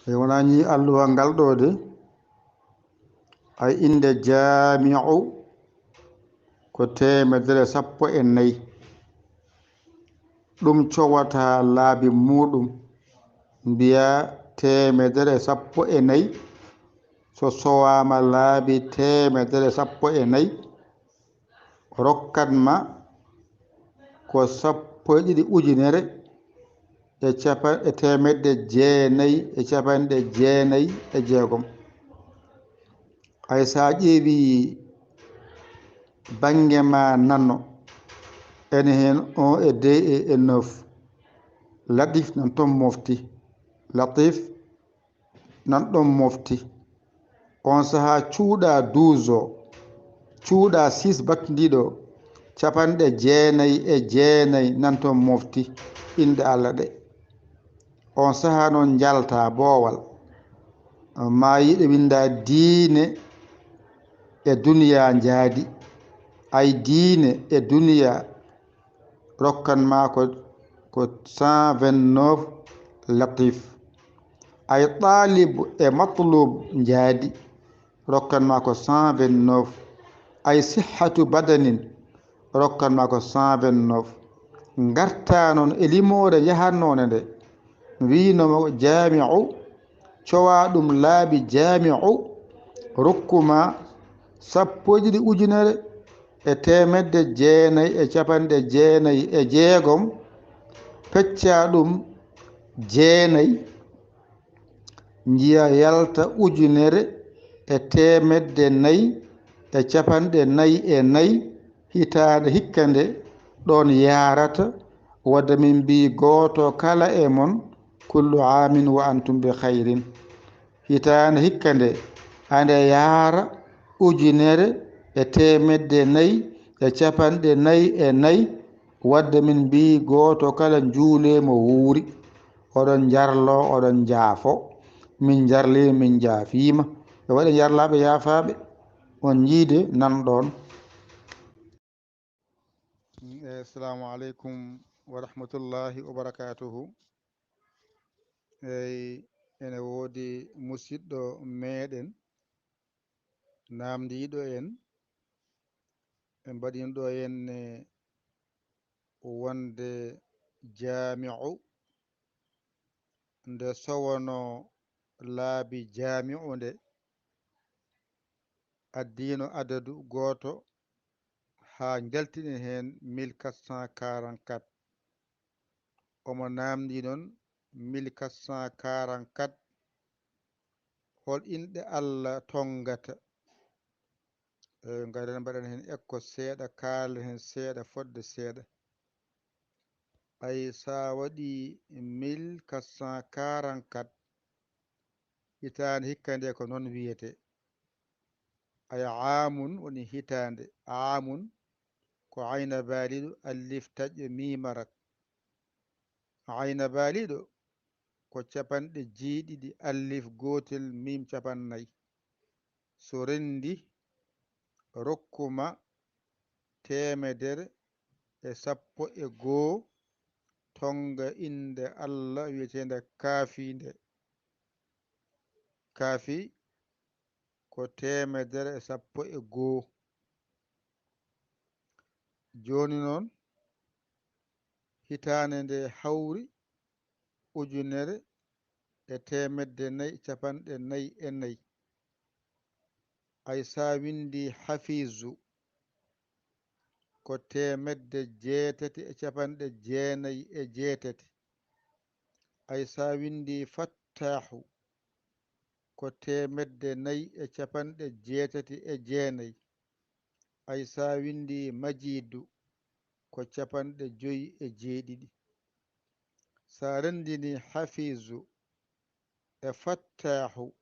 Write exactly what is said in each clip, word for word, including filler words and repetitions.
E wonani alluwa ngal ɗo de, ay innde jaami'u ko teemedere sappo e nayi. Ɗum cowata laabi muuɗum, mbiya teemedere sappo e nayi. So sowaama laabi teemedere sappo e nayi, rokkat ma ko sappo e ɗiɗi ujunere e capa-, e teemedde jeenayi e capanɗe jeenayi e jeegom. Ay, so a ƴeewi bannge ma nano, ene heen un e deux e neuf, Latif nan toon mofti. Latif nan ɗon mofti. On sahaa cuuɗa douze o, cuuɗa six battindiiɗo, capanɗe jeenayi e jeenayi nan toon mofti inɗe Alla ɗe. On sahaa noon njalta boowal, ma yiɗo winnda diine e duniya njaadi. Ay, diine e duniya rokkan ma ko, ko cent vingt-neuf Latif. Ay, taalib e matlub njaadi, rokkan ma ko cent vingt-neuf. Ay, sihhatu badanin, rokkan ma ko cent vingt-neuf. Ngarta noon e limoore yahannoonde nde, wiino mo jaami'u, cowa ɗum laabi jaami'u, rokku ma sappo e ɗiɗi ujunere e teemedde jeenayi e capanɗe jeenayi e jeegom, pecca ɗum jeenayi, njiya yalta ujunere e teemedde nayi e capanɗe nayi e nayi, hitaande hikka nde ɗoon yaarata, wadde min mbii gooto kala e mon, kullu aamin wa antum bi khayrin. Hitaande hikka nde, ande yaara ujunere e teemedde nayi e capanɗe nayi e nayi, wadde min mbii gooto kala njuulee mo wuuri. Oɗon njarlo, oɗon njaafo. Min njarliima, min njaafiima. Yo waɗe njarlaaɓe, yaafaaɓe. On njiide nan ɗoon. Eh, assalamu aleykum wa rahmatullahi wa barakatuhu. Eyi, ene woodi musiɗɗo meɗen, naamndiiɗo en, e mbaɗinɗo en, eh, wonde jaami'u, nde sowono laabi jaami'u nde, addiino adadu gooto haa njaltini heen mille quatre cent quarante-quatre. Omo naamndii noon mille quatre cent quarante-quatre, hol inɗe Alla tonngata? Eh, ngaren mbaɗen heen ekko seeɗa, kaalen heen seeɗa, fodde seeɗa. Ay, so a waɗii mille quatre cent quarante-quatre, hitaande hikka nde ko noon wiyetee. Ay, aamun woni hitaande. Aamun ko ayna baaliiɗo, alif taƴƴo, miim arak. Ayna baaliiɗo ko capanɗe jeeɗiɗi, alif gootel, miim capannay. So renndi, rokku ma teemedere e sappo e goo, tonnga innde Alla wiyeteende Kaafi nde. Kaafi ko teemedere e sappo e goo. Jooni noon, hitaande nde hawri ujunere e teemedde nayi capanɗe nayi e nayi. Ay, so a winndi Hafiizu, ko teemedde jeetati e capanɗe jeenayi e jeetati. Ay, so a winndi Fattaahu, ko teemedde nayi e capanɗe jeetati e jeenayi. Ay, so a winndi Majiidu, ko capanɗe joyi e jeeɗiɗi. So a renndini Hafiizu e Fattaahu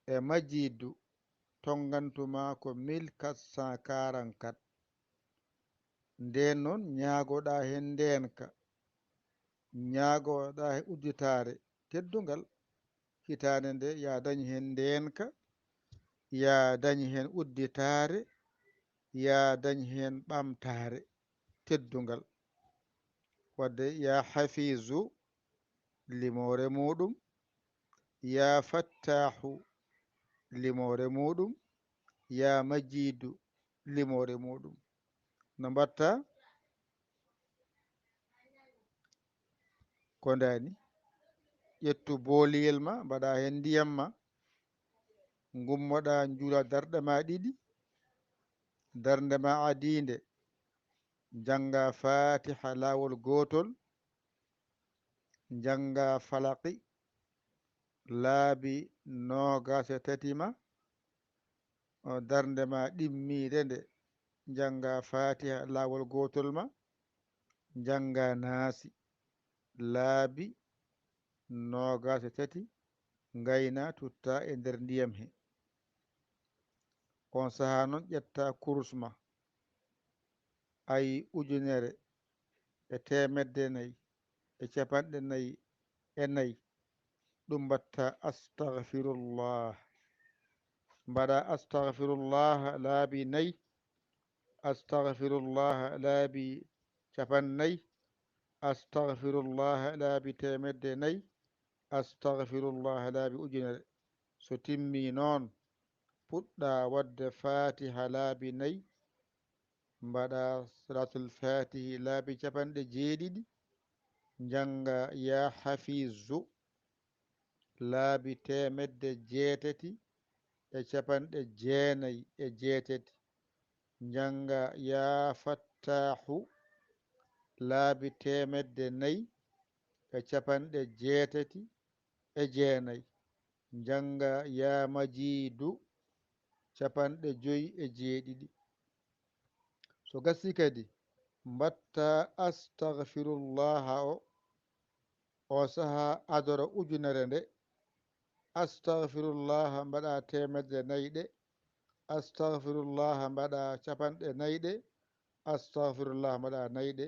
e Majiidu, tonngantu ma ko mille quatre cent quarante-quatre. Ndeen noon, ñaagoɗaa heen ndeenka, ñaagoɗaa heen udditaare teddungal. Hitaande nde, ya dañ heen ndeenka, ya dañ heen udditaare, ya dañ heen ɓamtaare teddungal. Wadde, ya Hafiizu, limoore muuɗum, Yaa Fattaahu, limoore muuɗum. Yaa Majiidu, limoore muuɗum. No mbatta? Ko ndaani? Ƴettu booliyel ma, mbaɗa heen ndiyam ma, ngummoɗa, njuula darɗe ma ɗiɗi, darnde ma adiinde, njannga Faatiha laawol gootol, njannga Falaqi laabi noogaas e tati ma, o darnde ma ɗimmiire nde, njannga Faatiha laawol gootol ma, njannga Naasi laabi noogaas e tati, ngayna tutta e nder ndiyam he. On sahaa noon ƴetta kurus ma, ay ujunere e teemedde nayi e capanɗe nayi e nayi, ɗum mbatta astagfirullah. Mbaɗa astagfirullah laabi nayi, astagfirullah laabi capannayi, astagfirullah laabi teemedde nayi, astagfirullah laabi ujunere. So timmi noon, puɗɗa waɗde Faatiha laabi nayi, mbaɗa Salaatul Faatihi laabi capanɗe jeeɗiɗi, njannga Yaa Hafiizu laabi teemedde jeetati e capanɗe jeenayi e jeetati, njannga Yaa Fattaahu laabi teemedde nayi e capanɗe jeetati e jeenayi, njannga Yaa Majiidu capanɗe joyi e jeeɗiɗi. So gasii kadi, mbatta astagfirullaha o, o sahaa adoro ujunere nde, astagfirullaha mbaɗa teemedde nayi ɗe, astagfirullaha mbaɗa capanɗe nayi ɗe, astagfirullaha mbaɗa nayi ɗe,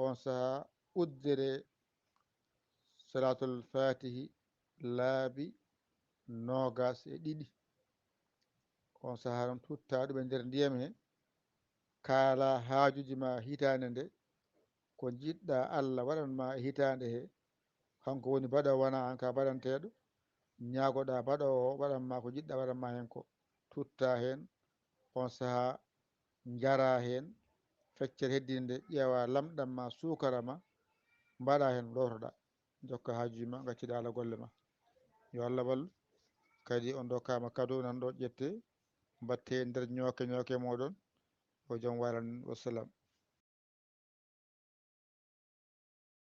on sahaa uddere Salaatul Faatihi laabi noogaas e ɗiɗi. On sahaa noon tutta ɗum e nder ndiyam he, kaala haajuuji ma hitaande nde, ko njiɗɗa Allah waɗan ma e hitaande he, kanko woni baɗoowo, wonaa aan ka baɗanteeɗo, ñaagoɗa baɗoowo o waɗan ma ko njiɗɗa waɗan ma heen ko, tutta heen, on sahaa njara heen, feccere heddiinde nde, ƴeewa lamɗam ma, suukara ma, mbaɗa heen, lootoɗa, jokka haajuuji ma, ngacciɗa Allah golle ma. Yo Allah wallu. Kadi on ndokkaama kado nan ɗo, ƴette, mbatte nder ñooke ñooke mooɗon. Yo jam walan, wassalam.